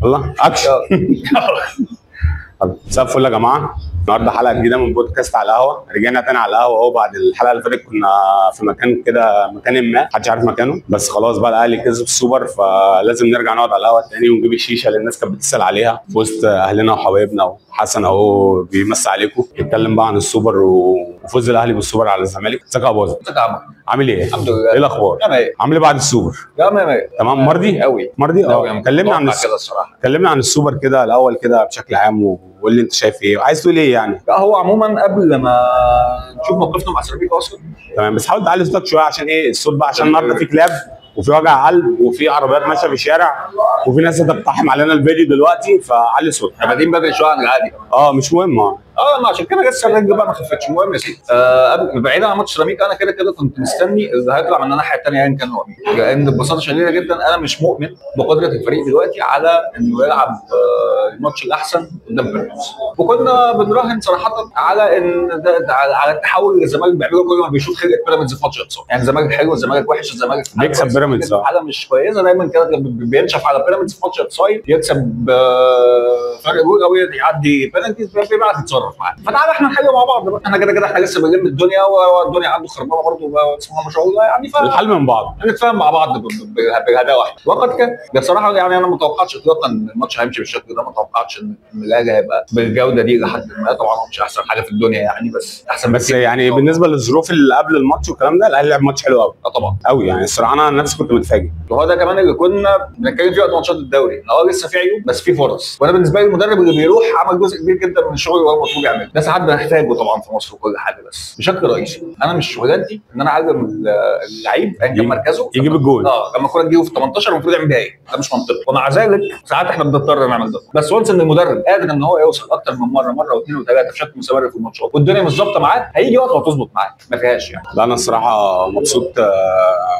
يلا اكشن. طب مساء الفل يا جماعة. النهارده حلقة جديدة من بودكاست على القهوة. رجعنا تاني على القهوة اهو. بعد الحلقة اللي فاتت كنا في مكان كده، مكان ما محدش عارف مكانه، بس خلاص بقى الاهلي كسب السوبر، فلازم نرجع نقعد على القهوة تاني ونجيب الشيشة اللي الناس كانت بتسال عليها في وسط اهلنا وحبايبنا. وحسن اهو بيمسي عليكم، يتكلم بقى عن السوبر وفوز الاهلي بالسوبر على الزمالك. ازيك يا ابو؟ عامل ايه؟ الحمد لله. ايه الاخبار؟ تمام. عامل ايه بعد السوبر؟ تمام تمام. مرضي قوي مرضي. كلمنا عن كلمنا عن السوبر كده الاول كده بشكل عام، وقول لي انت شايف ايه وعايز تقول ايه يعني. لا هو عموما قبل ما نشوف موقفنا مع سيراميكا اصلا، تمام، بس حاول تعلي صوتك شوية عشان ايه الصوت بقى، عشان النهارده في كلاب وفي وجع قلب وفي عربيات ماشية في الشارع وفي ناس هتقتحم علينا الفيديو دلوقتي، فعلي صوتك. احنا بادئين بدري شوية عن العادي. مش مهم. ما عشان كده لسه الرجل بقى ما خفتش. المهم يا سيدي، بعيدا عن ماتش سيراميكا، انا كده كده كنت مستني اللي هيطلع من الناحية الثانية ايا كان هو مين، لان ببساطة شديدة جدا انا مش مؤمن بقدره الفريق دلوقتي على انه يلعب الماتش الاحسن قدام بيراميدز، وكنا بنراهن صراحة على ان ده على التحول اللي الزمالك بيعمله كل ما بيشوف خلقه بيراميدز في ماتش اقصاء. يعني الزمالك حلو، الزمالك وحش، الزمالك بيكسب بيراميدز حاله مش كويسة دايما كده، بينشف على بيراميدز في ماتش اقصائي، يكسب فرق جول او يعدي penalties، بيعرف يتصرف معاه. فتعالى احنا نحل مع بعض بقى، احنا كده كده احنا لسه بنلم الدنيا، والدنيا عنده خربانة برضه بسم الله ما شاء الله يعني، الحل من بعض، نتفاهم مع بعض بالهداوه واحدة. وقد كان بصراحة يعني انا ما توقعتش اطلاقا ان الماتش هيمشي بالشكل ده، ما توقعتش ان الاهلي هيبقى بالجودة دي لحد ما. طبعا هو مش احسن حاجة في الدنيا يعني، بس احسن بس يعني بالنسبة للظروف اللي قبل الماتش والكلام ده، الاهلي لعب ماتش حلو قوي. طبعا قوي يعني. الصراحة انا نفسي كنت متفاجئ، وهو ده كمان اللي كنا بنتكلم فيه وقت ماتشات الدوري، ان هو لسه في عيوب بس في فرص. وانا بالنسبة لي المدرب اللي بيروح عمل جزء كبير جدا من الشغل اللي هو المفروض يعمله، ده ساعات بنحتاجه طبعا في مصر وكل حاجة، بس بشكل رئيسي انا مش شغلانتي ان انا اعلم اللعيب ايا كان مركزه يجيب الجول. لما الكورة تجيبه في 18 المفروض يعمل بيها ايه؟ ده مش منطقي، ومع ذلك ساعات احنا بنضطر نعمل ده. بس once ان المدرب قادر ان هو يوصل اكتر من مرة واثنين وثلاثة بشكل مستمر في الماتشات والدنيا مش ظابطة معاه، هيجي وقت وهتظبط معاه، ما فيهاش يعني. لا انا الصراحة مبسوط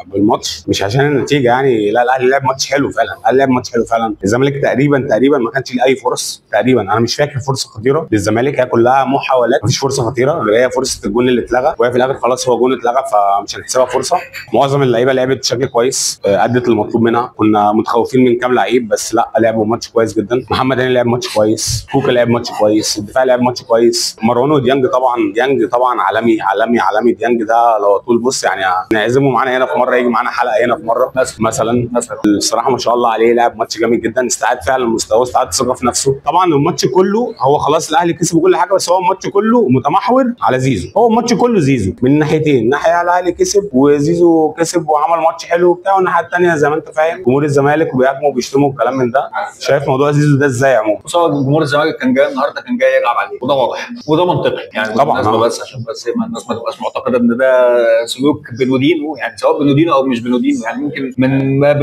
بالماتش، مش عشان النتيجة يعني، لا الاهلي لعب ماتش حلو فعلا، الاهلي لعب ماتش حلو فعلا. الزمالك تقريبا ما كانش ليه اي فرص تقريبا، انا مش فاكر فرصة خطيرة للزمالك، هي كلها محاولات، مفيش فرصة خطيرة غير هي فرصة الجون اللي اتلغى، وهي في الاخر خلاص هو جون اتلغى فمش هنحسبها فرصة. معظم اللعيبة لعبت بشكل كويس، ادت المطلوب منها. كنا متخوفين من كام لعيب بس لا لعبوا ماتش كويس جدا. محمد هاني لعب ماتش كويس، كوكا لعب ماتش كويس، الدفاع لعب ماتش كويس، مروان وديانج طبعا، ديانج طبعا عالمي عالمي عالمي. ديانج ده لو طول بص يعني نعزمه معانا هنا في مرة، يجي معانا حلقة هنا في مرة مثلا. الصراحة ما شاء الله عليه، لعب ماتش جامد جدا، استعاد فعلا مستواه، استعاد ثقة في نفسه. طبعا الماتش كله هو خلاص الاهلي كسب كل حاجة، بس هو الماتش كله متمحور على زيزو، هو الماتش كله زيزو من ناحيتين، ناحية الاهلي كسب وزيزو كسب وعمل ماتش حلو وبتاع، والناحية الثانية زي ما انت فاهم جمهور الزمالك وبيهاجموا وبيشتموا والكلام من ده. شايف موضوع زيزو ده ازاي عموما؟ بص، هو جمهور الزمالك كان جاي النهارده، كان جاي يلعب عليه، وده واضح وده منطقي يعني طبعا. بس عشان بس ما الناس ما تبقاش معتقده ان ده سلوك بنودينه، يعني سواء بنودينه او مش بنودينه، يعني ممكن من باب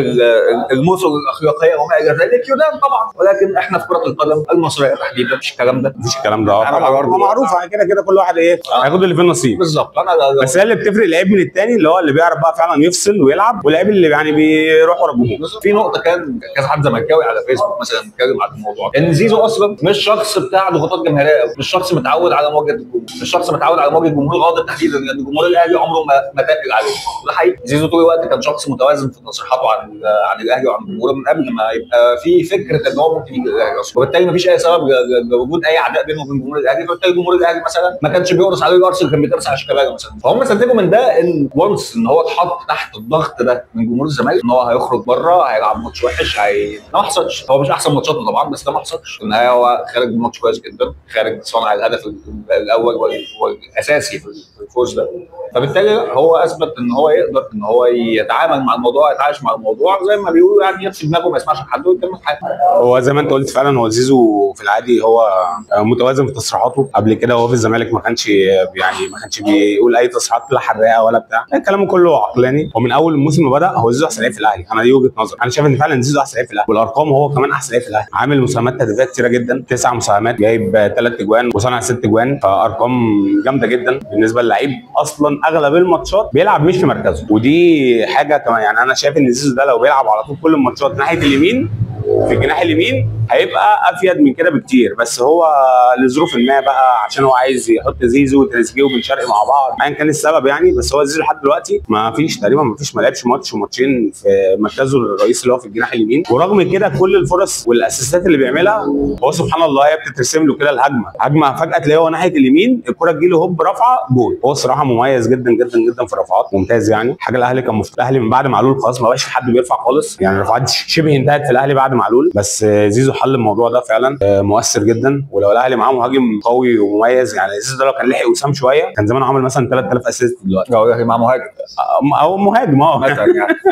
المثل الاخلاقية وما الى ذلك يدان طبعا، ولكن احنا في كره القدم المصرية تحديدا مفيش الكلام ده، مفيش الكلام ده طبعا، معروف كده كده كل واحد ايه هياخد اللي فيه النصيب بالظبط. انا بس هي اللي بتفرق لعيب من الثاني، اللي هو اللي بيعرف بقى فعلا يفصل ويلعب، واللعيب اللي يعني بيروح ورا الجمهور. في نقطة كان كذا حد زملكاوي على فيسبوك مثلا اتكلم عن الموضوع، ان زيزو اصلا مش شخص بتاع ضغوطات جماهيرية قوي، مش شخص متعود على مواجهة الجمهور، مش شخص متعود على مواجهة الجمهور غاضب تحديدا، لان جمهور الاهلي عمره ما تقل عليه. ده حقيقي، زيزو طول الوقت كان شخص متوازن في تصريحاته عن الاهلي وعن الجمهور من قبل ما يبقى في فكرة ان هو ممكن يجي الاهلي اصلا، وبالتالي مفيش اي سبب لوجود اي عداء بينه وبين جمهور الاهلي. فبالتالي جمهور الاهلي مثلا ما كانش بيقرص عليه القرص اللي كان بيتقرص على شيكابالا مثلا. فهم استنتجوا من ده ان once ان هو اتحط تحت الضغط ده من جمهور الزمالك، ان هو هيخرج بره، هيلعب ماتش وحش، ده ما حصلش. هو مش احسن ماتشاته طبعا، بس ده ما حصلش. في النهاية هو خارج ماتش كويس جدا، خارج صنع الهدف الاول والاساسي في الفوز ده. فبالتالي هو اثبت ان هو يقدر ان هو يتعامل مع الموضوع، يتعايش مع الموضوع زي ما بيقولوا، يعني يغسل دماغه وما يسمعش لحد ويكمل حياته. هو زي ما انت قلت فعلا، هو زيزو في العادي هو متوازن في تصريحاته. قبل كده هو في الزمالك ما كانش يعني ما كانش بيقول اي تصريحات لا حراقه ولا بتاع، كلامه كله عقلاني. ومن اول الموسم ما بدا هو زيزو احسن لعيب في الاهلي، انا دي وجهه نظري. انا شايف ان فعلا زيزو احسن لعيب في الاهلي، والارقام هو كمان احسن لعيب في الاهلي، عامل مساهمات تهديفيه كتيرة جدا، 9 مساهمات، جايب 3 اجوان وصنع 6 اجوان، فارقام جامدة جدا بالنسبة للعيب اصلا اغلب الماتشات بيلعب مش في مركزه، ودي حاجة كمان. يعني انا شايف ان زيزو ده لو بيلعب على طول كل الماتشات ناحية اليمين في الجناح اليمين هيبقى افيد من كده بكتير، بس هو لظروف ما بقى عشان هو عايز يحط زيزو وتريزيجيه وبن شرقي مع بعض، ايا كان السبب يعني. بس هو زيزو لحد دلوقتي ما فيش تقريبا، ما فيش، ما لعبش ماتش وماتشين في مركزه الرئيسي اللي هو في الجناح اليمين، ورغم كده كل الفرص والاسيستات اللي بيعملها هو سبحان الله هي بتترسم له كده الهجمة، هجمة فجاة تلاقيه هو ناحية اليمين الكره تجيله هوب رفعه جول. هو الصراحة مميز جدا جدا جدا في الرفعات، ممتاز يعني. حاجة الاهلي كان الاهلي من بعد معلول خلاص ما بقاش في حد بيرفع خالص يعني، الرفعات شبه انتهت في الاهلي بعد معلول، بس زيزو حل الموضوع ده فعلا، مؤثر جدا. ولو الاهلي معاه مهاجم قوي ومميز يعني، زيزو ده لو كان لحق وسام شوية كان زمان عمل مثلا 3000 assist دلوقتي. لو الاهلي معاه مهاجم او مهاجم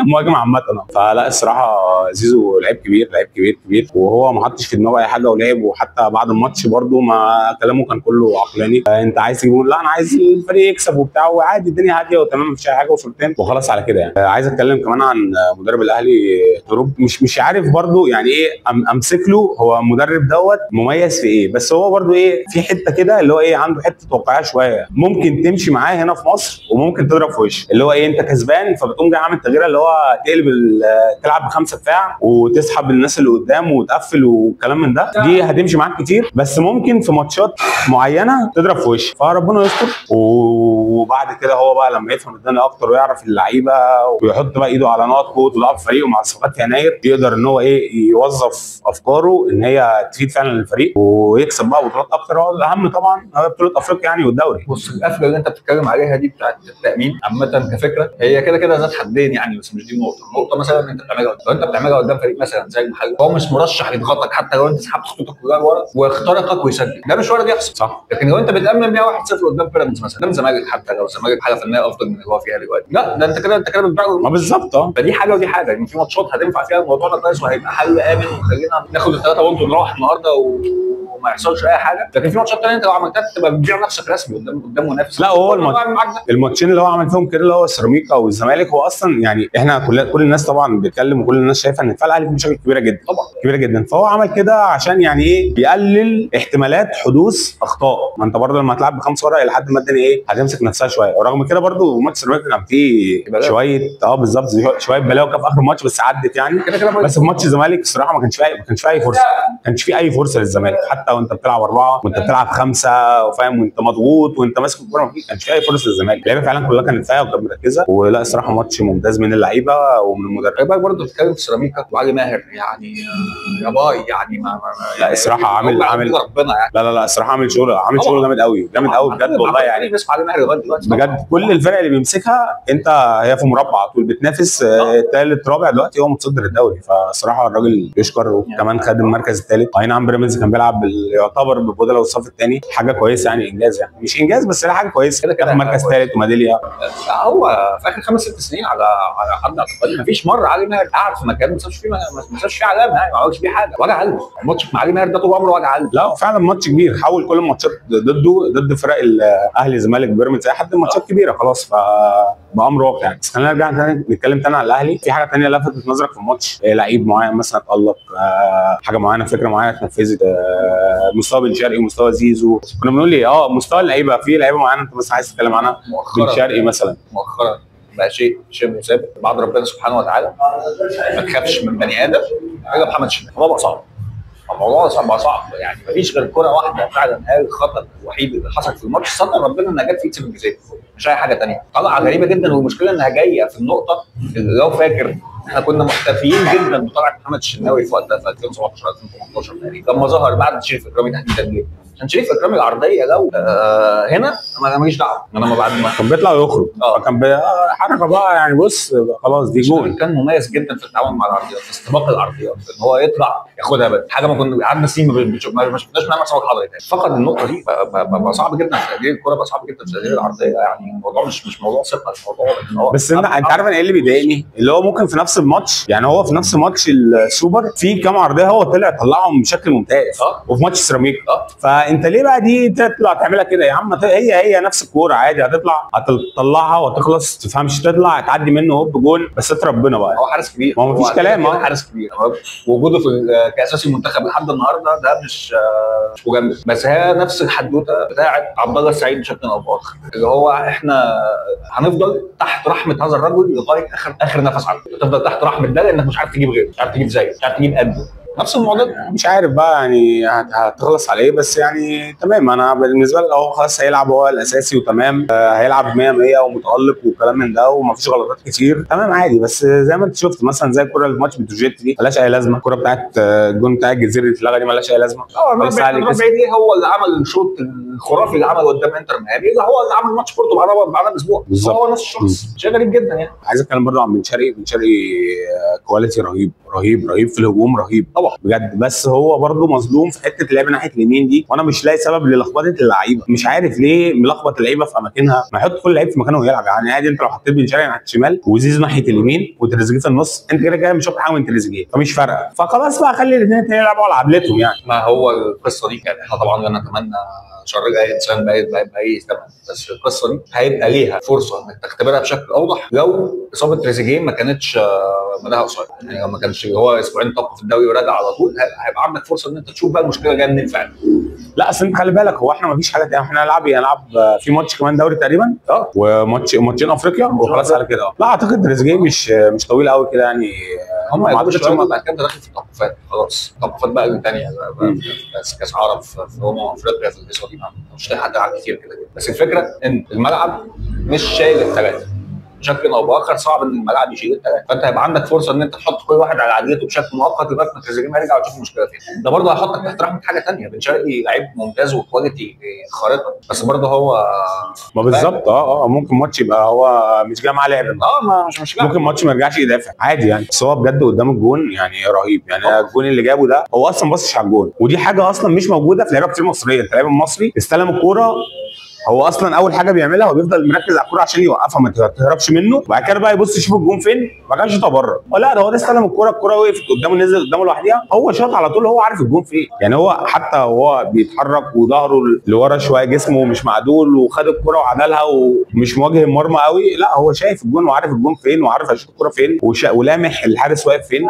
مهاجم عامة. فلا الصراحة زيزو لعيب كبير، لعيب كبير كبير، وهو ما حطش في دماغه اي حاجة ولعب. وحتى بعد الماتش برده ما كلامه كان كله عقلاني، انت عايز تجيبه؟ لا انا عايز الفريق يكسب وبتاع، وعادي الدنيا هادية وتمام مفيش اي حاجة وشوطين وخلاص على كده يعني. عايز اتكلم كمان عن مدرب الاهلي تروب، مش عارف برده يعني ايه امسك له، هو مدرب دوت مميز في ايه، بس هو برده ايه في حتة كده اللي هو ايه عنده حتة واقعية شوية ممكن تمشي معاه هنا في مصر وممكن تضرب في وشه، اللي هو ايه انت كسبان فبتقوم جاي عامل تغييره اللي هو تقلب تلعب بخمسة دفاع وتسحب الناس اللي قدام وتقفل والكلام من ده، دي هتمشي معاك كتير، بس ممكن في ماتشات معينة تضرب في وشه. فربنا يستر. وبعد كده هو بقى لما يفهم الدنيا اكتر ويعرف اللعيبة ويحط بقى ايده على نقط قوة وضعف فريقه مع صفقات يناير، يقدر ان هو ايه يوظف افكاره ان هي تفيد فعلا الفريق ويكسب بقى بطولات اكتر. هو الاهم طبعا هو بطوله افريقيا يعني والدوري. بص القفله اللي انت بتتكلم عليها دي بتاعت التامين عامة كفكرة هي كده كده ذات حدين يعني، بس مش دي النقطة. النقطة مثلا انت بتعملها لو انت بتعملها قدام فريق مثلا زي المحل هو مش مرشح يضغطك حتى لو انت سحبت خطوطك كلها لورا واخترقك ويسجل، ده مش وارد يحصل صح. لكن لو انت بتامن بيها 1-0 قدام بيراميدز مثلا، قدام الزمالك، حتى لو الزمالك حاله فنية افضل من اللي هو فيها دلوقتي، لا ده انت كده انت كده بتبيع. ما بالظبط اه. فدي حاجة ودي حاجة يعني، في ماتشات هتنفع فيها الموضوع ده كويس وهيبقى حل امن وخلينا ناخد الثلاثة point ونروح النهارده وما يحصلش اي حاجة، لكن في ماتشات ثانية انت لو عملتها تبقى بتبيع نفسك رسمي قدام منافس. لا هو الماتشين اللي هو عمل فيهم كده اللي هو سيراميكا والزمالك، هو اصلا يعني احنا كل الناس طبعا بتتكلم وكل الناس شايفه ان الفرق الاهلي في مشاكل كبيرة جدا طبعا كبيرة جدا، فهو عمل كده عشان يعني ايه يقلل احتمالات حدوث اخطاء. ما انت برضه لما هتلعب بخمس ورق لحد ما الدنيا ايه هتمسك نفسها شوية، ورغم كده برضه ماتش سيراميكا كان فيه شوية بالظبط شوية بلاوي في اخر الماتش بس عدت يعني كده. بس في ماتش الزمالك الصراحة ما كانش فيه اي فرصة، ما كانش فيه اي فرصة للزمالك، حتى وانت بتلعب 4 وانت بتلعب 5 وفاهم وانت مضغوط وانت ماسك الكورة ما كانش فيه اي فرصة للزمالك. اللعيبة فعلا كلها كانت فايقه وكانت مركزه، ولا الصراحة ماتش ممتاز من اللعيبة ومن المدرب. خلي بالك برضه بتتكلم في سيراميكا وعلي ماهر يعني يا باي يعني ما لا الصراحة عامل ربنا يعني. لا لا لا الصراحة عامل شغل، عامل شغل جامد قوي جامد قوي بجد والله يعني. بيسمع علي ماهر لغاية دلوقتي بجد كل الفرق اللي بيمسكها انت هي في مربع على طول بتنافس ثالث رابع، دلوقتي هو متصدر الدوري، فالصراحه الراجل يشكر. وكمان خد المركز الثالث. اي نعم بيراميدز كان بيلعب يعتبر ببدله والصف الثاني، حاجة كويسة يعني، انجاز يعني مش انجاز بس لا حاجة كويسة كده كده مركز ثالث وميداليه. هو في اخر 5 6 سنين على حد اعتقادي مفيش مرة علي ماهر قعد في مكان ما سابش فيه ما سابش فيه علامة يعني، ما عملش فيه حاجة. وجع قلب الماتش مع علي ماهر ده طول عمره وجع قلب. لا فعلا ماتش كبير، حول كل الماتشات ضده ضد فرق الاهلي الزمالك بيراميدز اي حد، ماتشات كبيرة خلاص فبامر واقع يعني. بس خلينا نرجع تاني نتكلم تاني على الاهلي. في حاجة ثانية لفتت نظرك في الماتش؟ لعيب معين مثلا اتالق، حاجة معينة، فكرة معينة اتنفذت، مستوى بن شرقي ومستوى زيزو، كنا بنقول ايه مستوى اللعيبة، في لعيبة معينة انت مثلا عايز تتكلم عنها؟ بن شرقي مثلا مؤخرا بقى شيء شبه ثابت بعد ربنا سبحانه وتعالى، ما تخافش من بني ادم الا محمد شناوي. الموضوع بقى صعب، الموضوع بقى صعب يعني، مفيش غير كره واحدة فعلا هي الخطا الوحيد اللي حصل في الماتش، صدق ربنا انها جت في ايد الجزيرة مش اي حاجة ثانية. طلعه غريبة جدا، والمشكلة انها جاية في النقطة اللي لو فاكر احنا كنا محتفيين جدا بطلعه محمد الشناوي في وقتها في 2017 2018 تقريبا لما ظهر بعد شريف اكرامي تحديدا. ليه؟ عشان شريف اكرامي العرضية لو هنا انا ماليش دعوه، انا ما بعد ما كان بيطلع ويخرج كان حركة بقى يعني، بص خلاص دي جول. كان مميز جدا في التعامل مع العرضيات، في استباق العرضيات، ان هو يطلع ياخدها بدري، حاجة ما كنا قعدنا سنين ما شفناش من عصام الحضري تاني. فقد النقطة دي بقى صعب جدا في تقدير الكورة، بقى صعب جدا في تقدير العرضية يعني. الموضوع مش موضوع ثقة، الموضوع ان هو بس انت عارف انا ايه اللي بيضايقني؟ اللي هو ممكن في نفس الماتش يعني، هو في نفس ماتش السوبر في كام عرضية هو طلع طلعهم بشكل ممتاز، وفي ماتش سيراميكا فانت ليه بقى دي تطلع تعملها كده يا عم؟ هي نفس الكورة عادي، هتطلع هتطلعها وتخلص، تفهمش تطلع تعدي منه هوب جون، بس ستر ربنا بقى. هو حارس كبير، ما هو مفيش كلام، هو حارس كبير، وجوده في كاساسي المنتخب لحد النهارده ده مش مجاملة، بس هي نفس الحدوتة بتاعه عبد الله السعيد بشكل او باخر، اللي هو احنا هنفضل تحت رحمه هذا الرجل لغاية اخر نفس عنده، تفضل تحت رحمه ده لانك مش عارف تجيب غيره، مش عارف تجيب زيه، مش عارف تجيب قده. نفس المعضلة. مش عارف بقى يعني هتخلص على ايه، بس يعني تمام. انا بالنسبة لي هو خلاص هيلعب هو الاساسي وتمام، هيلعب 100 ومتالق وكلام من ده ومفيش غلطات كتير، تمام عادي. بس زي ما انت شفت مثلا زي الكره اللي في ماتش بتروجيت دي ملهاش اي لازمه، الكره بتاعت الجون بتاع الجزيرة اللي اتلغى دي ملهاش اي لازمه. بعيد ليه؟ هو اللي عمل الشوط الخرافي اللي عمله قدام انتر ميامي، ده هو اللي عمل ماتش بورتو بعدها باسبوع، هو نفس الشخص. شيء غريب جدا يعني. عايز اتكلم برضه عن بن شرقي. بن شرقي quality رهيب رهيب رهيب في الهجوم، رهيب طبعا بجد. بس هو برضه مظلوم في حتة اللعب ناحية اليمين دي، وانا مش لاقي سبب للخبطه اللعيبة، مش عارف ليه ملخبط اللعيبة في اماكنها. ما يحط كل لعيب في مكانه ويلعب يعني عادي. انت لو حطيت بن شرقي ناحية الشمال وزيزو ناحية اليمين وتريزيجيه في النص، انت كده كده مش هتحاول تريزيجيه، فمش فارقه. فخلاص بقى خلي الاثنين يلعبوا على عدلتهم يعني. ما هو القصة دي يعني احنا طبعا لا نتمنى شر اي انسان باي ثمن، بس القصة دي هيبقى ليها فرصة انك تختبرها بشكل اوضح لو اصابه تريزيجيه ما كانتش مداها قصير، يعني لو ما كانش هو اسبوعين توقف الدوري ورجع على طول، هيبقى عندك فرصة ان انت تشوف بقى المشكلة جاية منين فعلا. لا اصل انت خلي بالك هو احنا ما فيش حاجة تانية، احنا هنلعب في ماتش كمان دوري تقريبا وماتش ماتشين افريقيا وخلاص على كده. لا اعتقد تريزيجيه مش طويل قوي كده يعني. هم ما اعتقدش هم بعد كده داخل في التوقفات، خلاص التوقفات بقى الثانية بس كاس عرب في افريقيا في القصة دي مش هتلاقي حد يلعب كتير كده. بس الفكرة ان الملعب مش شايل الثلاثة بشكل او باخر، صعب ان الملعب يشيل الثلاثة، فانت هيبقى عندك فرصة ان انت تحط كل واحد على عدلته بشكل مؤقت لغاية ما تريزيجيه يرجع وتشوف المشكلة فين. ده برضه هيحطك تحت رحمه حاجة ثانية. بن شرقي لعيب ممتاز و quality خارقة، بس برضه هو ما بالظبط ممكن ماتش يبقى هو مش جاي معاه لعب، مش ممكن ماتش ما يرجعش يدافع عادي يعني. بس هو بجد قدام الجون يعني رهيب يعني. الجون اللي جابه ده هو اصلا باصش على الجون، ودي حاجة اصلا مش موجودة في لعيبة كتير مصرية. اللاعب المصري استلم الكورة، هو اصلا اول حاجة بيعملها هو بيفضل مركز على الكورة عشان يوقفها ما تهربش منه، وبعد كده بقى يبص يشوف الجون فين، ما كانش شاطها بره. لا ده هو ده استلم الكورة، الكورة وقفت قدامه، نزلت قدامه لوحدها، هو شاط على طول، هو عارف الجون فين يعني. هو حتى وهو بيتحرك وظهره لورا شوية، جسمه مش معدول، وخد الكورة وعدلها ومش مواجه المرمى قوي، لا هو شايف الجون وعارف الجون فين وعارف هيشوط الكورة فين ولامح الحارس واقف فين.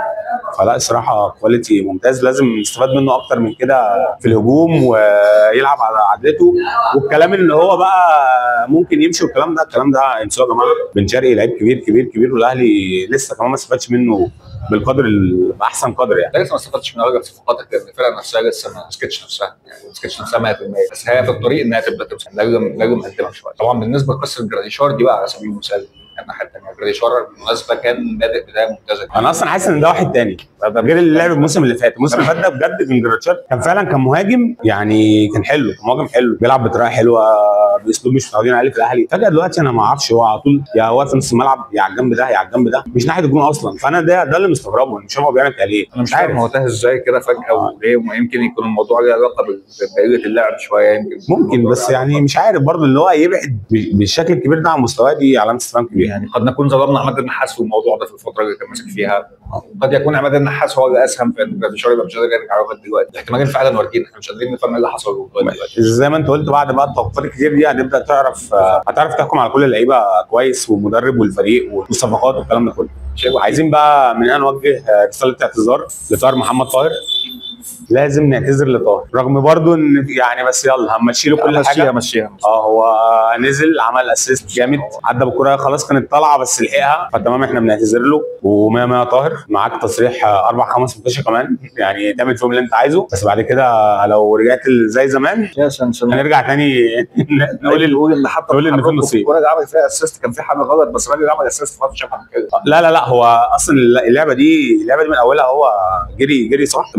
فلا الصراحة quality ممتاز، لازم نستفاد منه اكتر من كده في الهجوم ويلعب على عدلته. والكلام اللي هو بقى ممكن يمشي والكلام ده، الكلام ده انسوه يا جماعة. بن شرقي لعيب كبير كبير كبير، والاهلي لسه كمان ما استفادش منه بالقدر باحسن قدر يعني. لسه ما استفادش من اغلب صفقاتك لان الفرقة نفسها لسه ما مسكتش نفسها، يعني ما مسكتش نفسها 100%، بس هي في الطريق انها تبدا تمسك. لازم نقدمها شوية. طبعا بالنسبة لقصة جراديشار دي بقى على سبيل المثال، الناحية الثانية جراديشار بالمناسبة كان بادئ بداية ممتازة. انا اصلا حاسس ان ده واحد ثاني غير اللي لعب الموسم اللي فات. الموسم اللي فات ده بجد كان جراديشار كان فعلا كان مهاجم يعني، كان حلو، كان مهاجم حلو، بيلعب بطريقة حلوة باسلوب مش متعودين عليه في الاهلي. فجاة دلوقتي انا ما اعرفش، هو على طول يا واقف في نص الملعب يا على الجنب ده يا على الجنب ده، مش ناحية الجون اصلا. فانا ده اللي مستغربه، مش هو بيعمل كده ليه. انا مش عارف هو تاه ازاي كده فجاة وليه. ويمكن يكون الموضوع له علاقة بقلة اللعب شوية يمكن، ممكن، بس يعني مش عارف برضه اللي هو يبعد بالشكل الكبير ده عن مستواه، دي علامة استفهام كبيرة يعني. قد نكون ظلمنا عماد النحاس في الموضوع ده في الفترة اللي كان ماسك فيها، قد يكون عماد النحاس هو اللي اسهم في ان جراديشار يبقى مش قادر يرجع لغاية دلوقتي. الاحتمالين فعلا واردين، احنا مش قادرين نفهم ايه اللي حصل دلوقتي. زي ما انت قلت بعد بقى التوقفات الكتير دي هتبدا تعرف، هتعرف تحكم على كل اللعيبة كويس، والمدرب والفريق والصفقات والكلام ده كله. عايزين بقى من هنا نوجه رسالة اعتذار لطاهر محمد طاهر. لازم نعتذر لطاهر، رغم برضو ان يعني، بس يلا همشي له كل حاجة، مشيها. هو نزل عمل assist جامد، عدى بالكرة خلاص كانت طالعه بس لحقها، فتمام احنا بنعتذر له. ومية مية طاهر، معاك تصريح 4 5 16 كمان يعني، تعمل فيهم اللي انت عايزه. بس بعد كده لو رجعت زي زمان هنرجع تاني نقول ان حتى نقول ان في نصيب. الكورة اللي عمل فيها assist كان في حاجة غلط، بس الراجل عمل assist ما فيش حاجة. لا لا لا، هو اصلا اللعبة دي من اولها هو جري صح.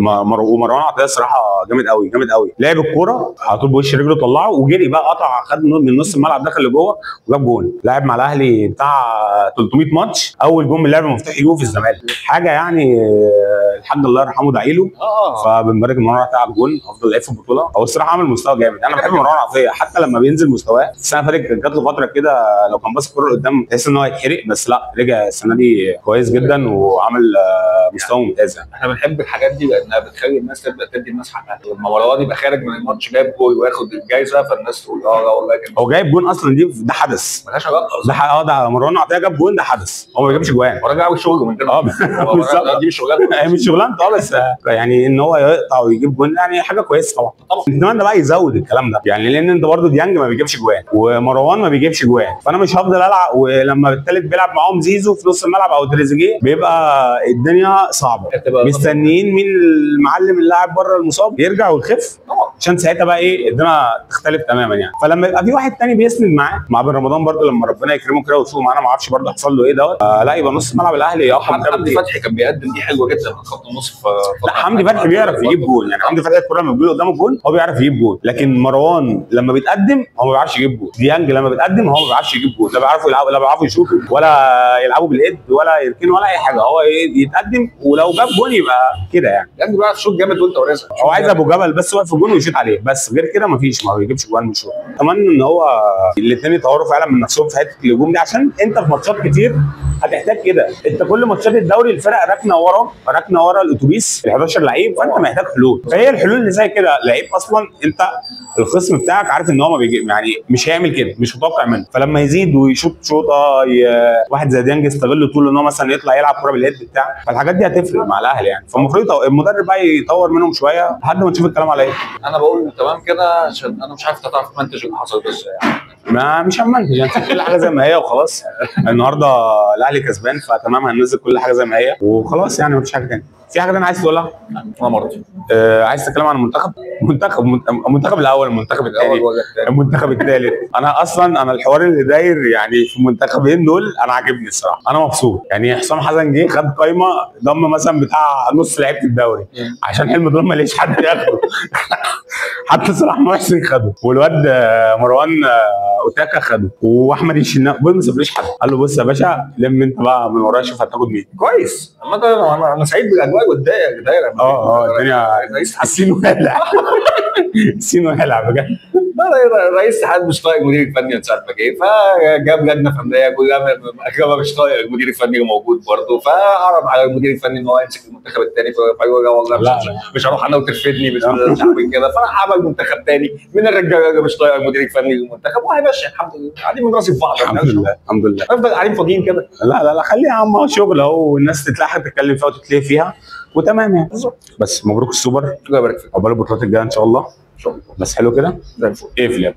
ومروان عطية الصراحة جامد قوي جامد قوي، لعب الكورة على طول بوش رجله طلعه وجري بقى، قطع خد من نص الملعب دخل لجوه وجاب جون. لعب مع الاهلي بتاع 300 ماتش، اول جون من لعب مفتوح يجيبه في الزمالك، حاجة يعني الحاج الله يرحمه دعي له. فبنبارك مروان عطية على الجون، افضل لعيب في البطولة. هو الصراحة عامل مستوى جامد، انا بحب مروان عطية حتى لما بينزل مستواه. السنة اللي فاتت جات له فترة كده لو كان باص الكورة لقدام تحس ان هو هيتحرق، بس لا رجع السنة دي كويس جدا وعمل مستوى ممتاز يعني. احنا بنحب الحاجات دي لانها بتخلي الناس تبدا تدي الناس حقها. لما مروان يبقى خارج من الماتش جايب جول وياخد الجايزة، فالناس تقول لا والله كان هو جايب جون اصلا، دي ده حدث مالهاش علاقة ده. ده مروان عطية جاب جون، ده حدث، هو ما بيجيبش جوان، هو راجع عامل شغل من كده. بالظبط، دي مش شغلانة، هي مش شغلانته بس يعني ان هو يقطع ويجيب جون يعني حاجة كويسة طبعا. نتمنى بقى يزود الكلام ده يعني، لان انت برده ديانج ما بيجيبش جوان ومروان ما بيجيبش جوان، فانا مش هفضل العب. ولما الثالث بيلعب معاهم زيزو في نص الملعب او تريزيجيه بيبقى الدنيا صعبة. مستنيين مين المعلم اللاعب بره المصاب يرجع ويخف عشان ساعتها بقى ايه الدنيا تختلف تماما يعني. فلما يبقى في واحد تاني بيسند معاه مع بن رمضان برده لما ربنا يكرمه كده ويشوفه معانا، ما اعرفش برده حصل له ايه دوت. لا يبقى نص ملعب الاهلي اقوى. حمدي فتحي كان بيقدم دي حلوة جدا من خط النص. لا حمدي فتحي بيعرف يجيب جول يعني، حمدي فتحي الكورة لما بتجيله قدام الجول هو بيعرف يجيب جول، لكن مروان لما بيتقدم هو ما بيعرفش يجيب جول، ديانج لما بيتقدم هو ما بيعرفش يجيب جول، لا بيعرفوا يلعبوا، لا بيعرفوا يشوطوا ولا يلعبوا بالايد ولا يركنوا ولا اي حاجة، هو يتقدم ولو جاب جول يبقى كده يعني. ديانج بيعرف يشوط جامد وانت ورزق، هو عايز ابو جبل بس واقف في الجول ويشوط عليه بس، غير كده مفيش، ما بيجيبش جوان من شوط. اتمنى ان هو الاثنين يطوروا فعلا من نفسهم في حتة الهجوم دي، عشان انت في ماتشات كتير هتحتاج كده. انت كل ماتشات الدوري الفرق راكنه ورا، راكنه ورا الاتوبيس ال 11 لعيب، فانت محتاج حلول. فهي الحلول اللي زي كده، لعيب اصلا انت الخصم بتاعك عارف ان هو ما بيجي يعني مش هيعمل كده، مش متوقع منه، فلما يزيد ويشوط شوطه واحد زي ديانج يستغل طول ان هو مثلا يطلع يلعب كورة باليد بتاع، فالحاجات دي هتفرق مع الاهلي يعني. فالمفروض المدرب بقى يطور منهم شوية لحد ما نشوف الكلام على ايه. انا بقول تمام كده عشان انا مش عارف هتعرف تمنتج اللي حصل بس يعني. ما مش همنتج يعني، كل حاجة زي ما هي وخلاص. النهارده الاهلي كسبان فتمام، هننزل كل حاجة زي ما هي وخلاص يعني، مفيش حاجة ثانية. في حاجة انا عايز تقولها؟ انا مرضي. عايز تتكلم عن المنتخب؟ المنتخب الاول، المنتخب الثاني، المنتخب الثالث. انا اصلا انا الحوار اللي داير يعني في المنتخبين دول انا عاجبني الصراحة، انا مبسوط يعني. حسام حسن جه خد قايمة ضم مثلا بتاع نص لعيبة الدوري عشان حلم دول ما لقيش حد ياخده. حتى صلاح محسن خده، والواد مروان اوتاكا خده، واحمد الشناوي ما سابليش حد، قال له بص يا باشا لم انت بقى من ورايا شوف هتاخد مين. كويس. عامة انا سعيد بالاجواء والدايره دايرة. الدنيا السين والع، السين والع بجد. رئيس اتحاد مش طايق المدير الفني من ساعة ما جه، فجاب لجنة فنية كلها اغلبها مش طايق المدير الفني موجود برضه، فعرض على المدير الفني ان هو يمسك المنتخب الثاني، فقال والله مش هروح انا وترفدني مش هعمل كده، فراح عمل منتخب ثاني من الرجالة اللي مش طايق المدير الفني للمنتخب، وهيمشي الحمد لله. قاعدين من راسي في بعض الحمد لله، الحمد لله. نفضل قاعدين فاضيين كده؟ لا لا لا، خليها يا عم شغل اهو، والناس تتلاحق تتكلم فيها وتتلهي فيها وتمام يعني. بس مبروك السوبر، الله يبارك فيك، عقبال البطولات الجاية ان شاء الله. بس حلو كده؟ زي الفل. اقفل يا